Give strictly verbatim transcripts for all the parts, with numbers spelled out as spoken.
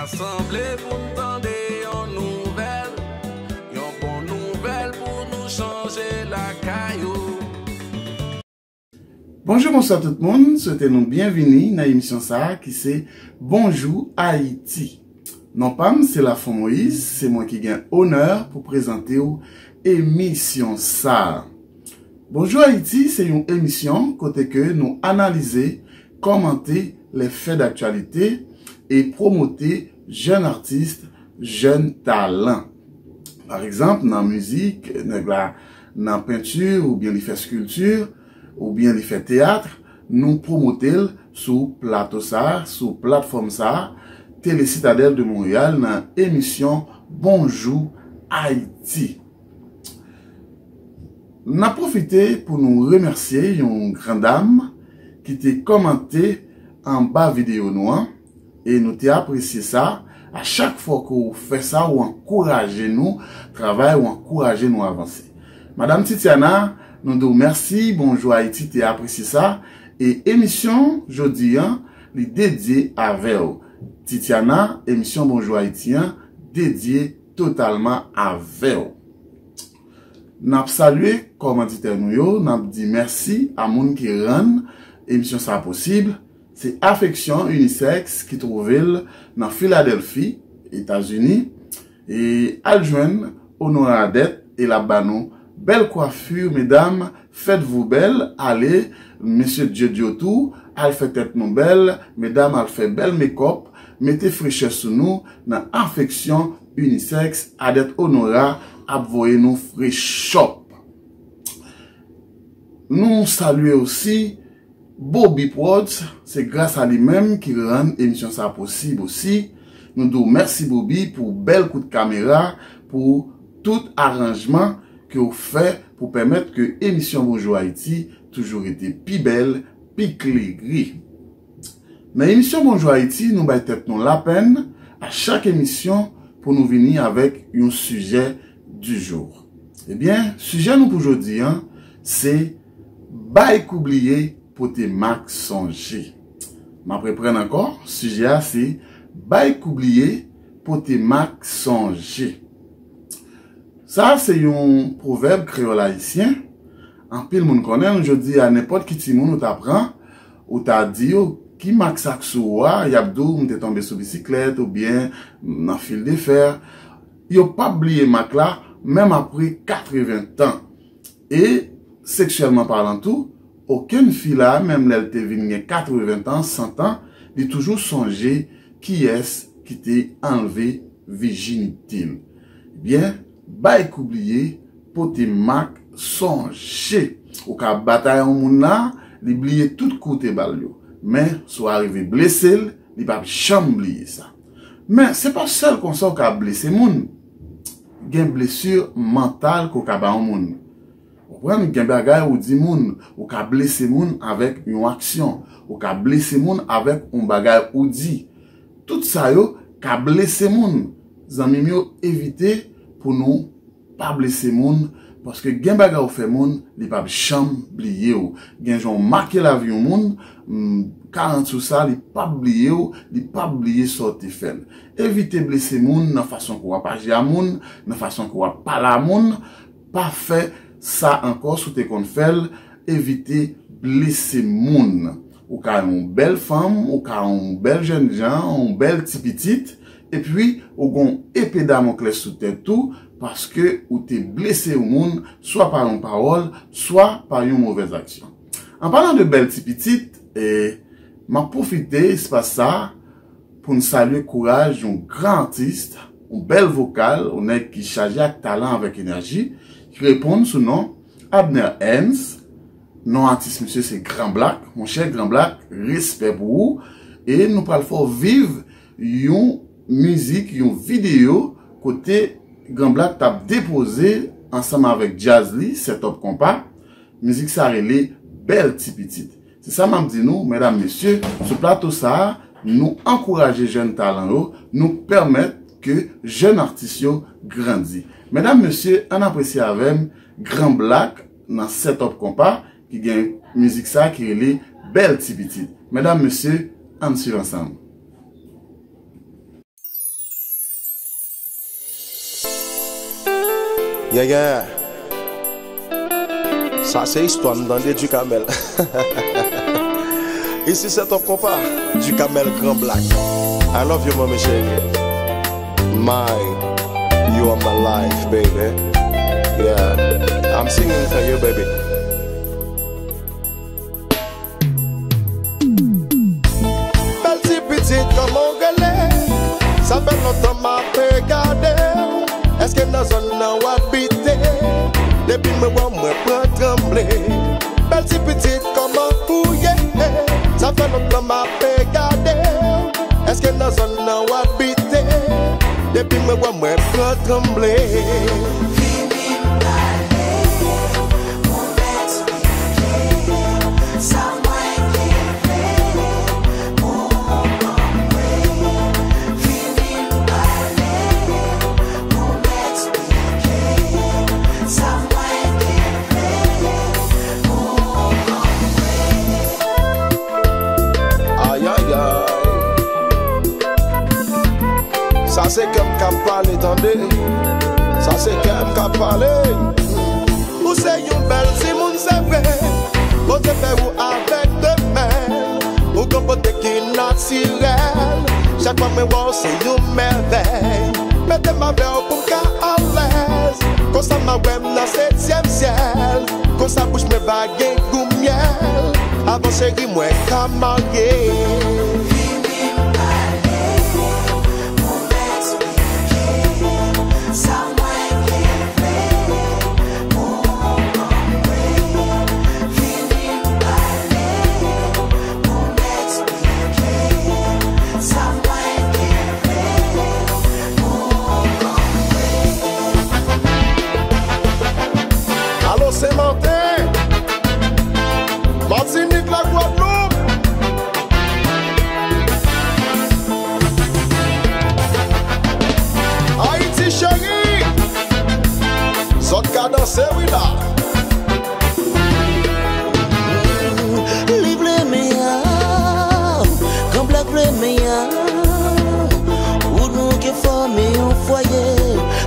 Rasanble pou n tande yon nouvèl, yon bon nouvèl pou nou chanje lakay ou. Bonjou, bonswa tout moun. Swete nou byenvini nan emisyon sa a ki se Bonjou Ayiti. Non pa m se Lafon Moyiz, se mwen ki gen onè pou prezante w emisyon sa a. Bonjou Ayiti se yon emisyon kote ke nou analize, kòmante les faits d'actualité e pwomote jèn atis, jèn talan. Pa egzanp, nan mizik, nèg la nan penti oubyen li fè skilti, oubyen li fè teyat, nou pwomote l sou plato sa a, sou platfòm sa a, Tele Citadelle de Montréal, nan emisyon Bonjou Ayiti. N ap pwofite pou nou remèsye yon gran dam ki te kòmante anba videyo nou an, e nou te apresye sa. A chak fwa ke w fè sa, w ankouraje nou travay, w ankouraje nou avanse. Madam Titiana, nou di w mèsi, Bonjou Ayiti te apresye sa, e emisyon jodi an, li dedye avè w. Titiana, emisyon Bonjou Ayiti an dedye totalman avè w. N ap salye kòmanditè nou yo, n ap di mèsi a moun ki rann emisyon sa posib. Se Afeksyon Unisex ki twouve l nan Filadèlfi, Etazini. E al jwenn Honora Adette e l ap ba nou bèl kwafi, medam, faites-vous belle, ale, mesye Diodio tou, al fè tèt nou bèl, medam, al fè bèl mekòp, mete frechè sou nou nan Afeksyon Unisex, Adette Honora ap voye nou frechòp. Nou salye osi Bobby Prodz, se gras a li menm ki rann emisyon sa posib osi. Nou di w mèsi Bobby pou bèl kout kamera, pou tout aranjman ke w fè pou pèmèt ke emisyon Bonjou Ayiti toujou rete pi bèl, pi klere. Nan emisyon Bonjou Ayiti, nou bay tèt nou lapenn a chak emisyon pou nou vini avèk yon sijè du jour. Ebyen, sijè nou pou jodi an, se bay kou bliye pote mak sonje. M ap reprann ankò, sijè a se bay kou bliye pote mak sonje. Sa a se yon pwovèb kreyòl ayisyen. Anpil moun konnen l, jodi a nenpòt ki timoun ou ta pran, ou ta di yo, "Ki mak sa k sou ou a?" Y ap di w, "M te tonbe sou bisiklèt," oubyen, "M nan fil de fè." Yo p ap bliye mak la, menm apre katreven tan. E, seksyèlman palan tou, okenn fi la, menm lè l te vin gen katreven tan, san tan, li toujou sonje kiyès ki te anlve vijinite l. Ebyen, bay kou bliye, pote mak sonje. Ou ka batay yon moun la, li bliye tout kou w te ba l yo. Men, si w arive blese l, li p ap janm bliye sa. Men, se pa sèl konsa w ka blese moun. Gen blesi mantal ke w ka ba yon moun. Ou konprann? Gen bagay ou di moun, ou ka blese moun avèk yon aksyon, ou ka blese moun avèk yon bagay ou di. Tout sa yo ka blese moun. Zanmi m yo, evite pou nou pa blese moun, paske gen bagay ou fè moun, li p ap janm bliye w. Gen jan w make lavi yon moun, mm, karant sou sa, li p ap bliye w, li p ap bliye sa w te fè l. Evite blese moun nan fason ke w ap aji a moun, nan fason ke w ap pale a moun. Pa fè sa ankò si w te konn fè l. Evite blese moun. Ou ka yon bèl fanm, ou ka yon bèl jènjan, yon bèl ti pitit, epi ou gon epe Damoklès sou tèt ou, paske ou te blese yon moun, swa pa yon pawòl, swa pa yon movèz aksyon. An palan de bèl ti pitit, e, m ap pwofite espas sa a pou n salye kouraj yon gran atis, yon bèl vokal, yon nèg ki chaje ak talan, avèk enèji, ki reponn sou non Abner Ernst. Non atis misye se Gran Black. Monchè Gran Black, respè pou ou. E nou pral fè w viv yon mizik, yon videyo kote Gran Black t ap depoze ansanm avèk djaz li, Set Up Konpa. Mizik sa rele Bèl Ti Pitit. Se sa m ap di nou, medam, mesye, sou plato sa a, nou ankouraje jèn talan yo, nou pèmèt ke jèn atis yo grandi. Medam, mesye, ann apresye avè m Gran Black nan Set Up Konpa, ki gen mizik sa a ki rele Bèl Ti Pitit. Medam, mesye, ann swiv ansanm. Yeah, yeah. Sa se istwa m tande, Ducamel. Isi se ton konpa, Ducamel Grand Black. I love you, mommy chérie. My, you are my life, baby. Yeah, I'm singing for you, baby. Bèl ti pitit, kòman w rele? Sa fè lontan m ape gade w. Èske nan zòn nan w abite? Depi mwen wè w, mwen pran tranble. Bèl ti pitit, kòman ou ye? Sa fè lontan m ape gade w. Èske nan zòn nan w abite? Depi mwen wè w, mwen pran tranble. Vini m pale, pou m eksplike sa mwen kenbe pou ou konprann. Vini m pale, pou m eksplike sa mwen kenbe pou ou konprann. Ayayay. Sa se kè m k ap pale, tande. Sa se kè m k ap pale. Ou se yon bèl timoun, se vre. Bondye fè ou avèk de men. Ou gon bote ki natirèl. Chak fwa mwen wè w, se yon mèvèy. Mete m avè w pou m ka alèz. Konsa m a wè m nan setyèm syèl. Konsa bouch mwen va gen gou myèl. Avan cheri mwen ka marye. Vini m pale, pou m eksplike sa mwen kenbe pou ou konprann. Vini m pale, pou m eksplike sa mwen kenbe pou ou konprann. Alo, Sen Maten, Matinik, Lagwadloup, Ayiti cheri, zòt ka danse wi la. Li vle men a, Gran Blak vle men a. Pou nou ke fòme yon fwaye,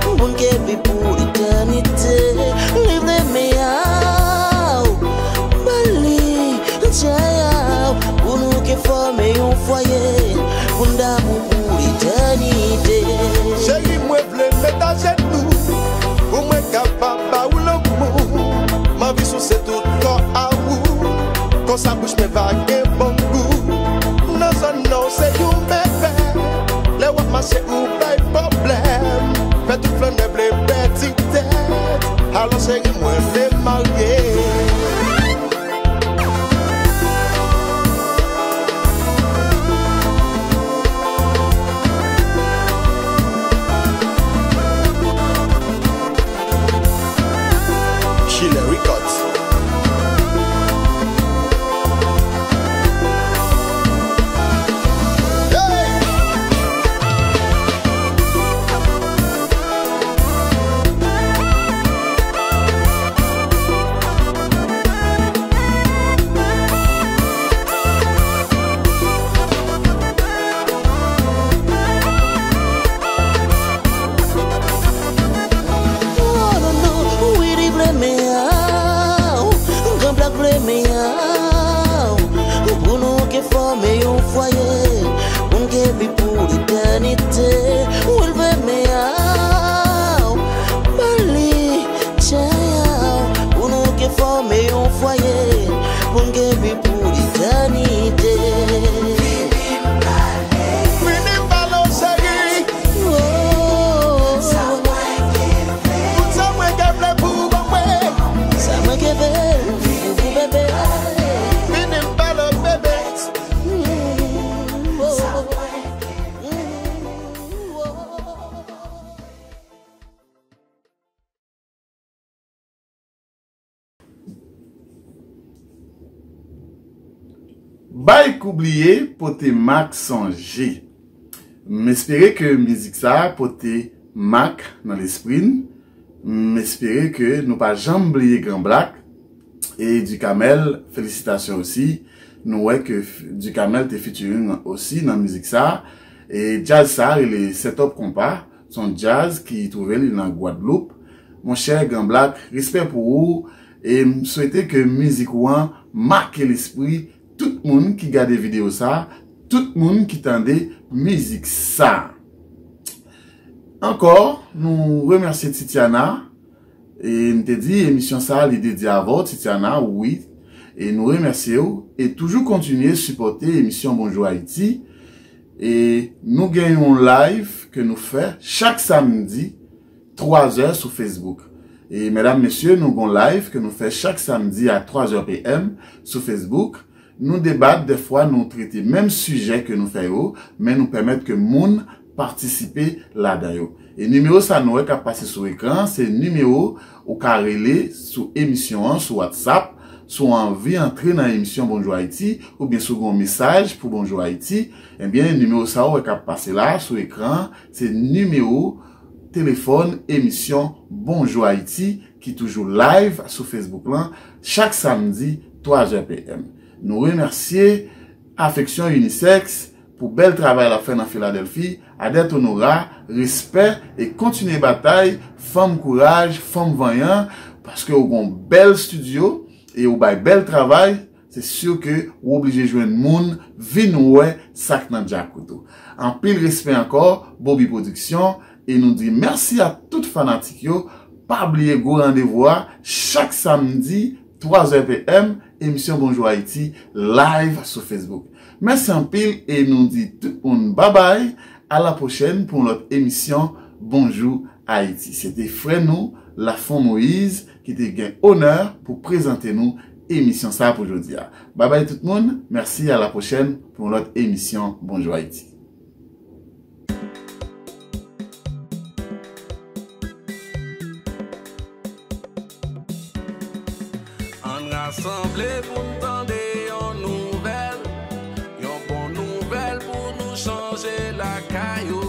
pou n ke viv pou letènite. Li vle men a, ba li, tchè a. Pou nou ke fòme yon fwaye, pou n damou pou letènite. Cheri, mwen vle met ajenou, pou mwen kapab ba ou lanmou. M anvi souse tout kò a ou, konsa bouch mwen va gen bon gou. Nan zòn nan w se yon bèbè, lè w ap mache ou bay pwoblèm. Fè tout flannè vle pèdi tèt, alò cheri mwen vle marye. Chile Records. Hey! Oh, non, non, wi, li vle men a, Gran Blak vle men a, pou nou ke fòme yon fwaye, pou n ke viv pou letènite. Wi, l vle men a, ba li, tchè a, pou nou ke fòme yon fwaye, pou n ke viv pou letènite. Vini m pale w, cheri. Oh. Tout sa mwen ke vle pou ou ban mwen. Sa mwen ke vle pou ou, bebe. Vini m pale w, bebe. Mm, oh. Mm, oh. Bay k oubliye pote mak sonje. M espere ke mizik sa a pote mak nan lespri n. M espere ke nou pa janm bliye Gran Blak. E Ducamel, felisitasyon osi. Nou wè ke f-, Ducamel te featuring osi nan mizik sa a. E djaz sa a rele Set Up Konpa. Se yon djaz ki twouve li nan Gwadloup. Monchè Gran Black, respè pou ou, e m swete ke mizik ou an make lespri tout moun ki gade videyo sa, tout moun ki tande mizik sa. Ankò, nou remèsye Titiana, e m te di emisyon sa li dedye avè w, Titiana, wi, e nou remèsye w, e toujou kontinye sipòte emisyon Bonjou Ayiti, e nou gen yon live ke nou fè chak samdi, twa zè sou Facebook. E medam, mesye, nou gon live ke nou fè chak samdi a twa zè P M sou Facebook. Nou debat, dèfwa nou trete menm sijè ke nou fè yo, men nou pèmèt ke moun patisipe ladan yo. E nimewo sa nou wè k ap pase sou ekran, se nimewo ou ka rele sou emisyon an, sou WhatsApp, si w anvi antre nan emisyon Bonjou Ayiti, oubyen si w gen yon mesaj pou Bonjou Ayiti, ebyen, nimewo sa ou wè k ap pase la, sou ekran, se nimewo telefòn emisyon Bonjou Ayiti ki toujou live sou Facebook lan chak samdi twa zè P M. Nou remèsye Afeksyon Unisex pou bèl travay l ap fè nan Filadèlfi. Adèt Onora, respè e kontinye batay, fanm kouraj, fanm vanyan, paske ou gon bèl estidyo e ou bay bèl travay, se si ke ou oblije jwenn moun vin wè sa k nan djakout ou. Anpil respè ankò, Bobby Production, e nou di mèsi a tout fanatik yo. Pa bliye gwo randevou a, chak samdi, twa zè P M, emisyon Bonjou Ayiti, live sou Facebook. Mèsi anpil e nou di tout moun babay, a la pwochèn pou yon lòt emisyon Bonjou Ayiti. Se te frè nou, Lafon Moïse, ki te gen onè pou prezante nou emisyon sa pou jodi a. Babay tout moun, mèsi, a la pwochèn pou yon lòt emisyon Bonjou Ayiti. Ann rasanble pou n tande yon nouvèl, yon bon nouvèl pou nou chanje lakay yo.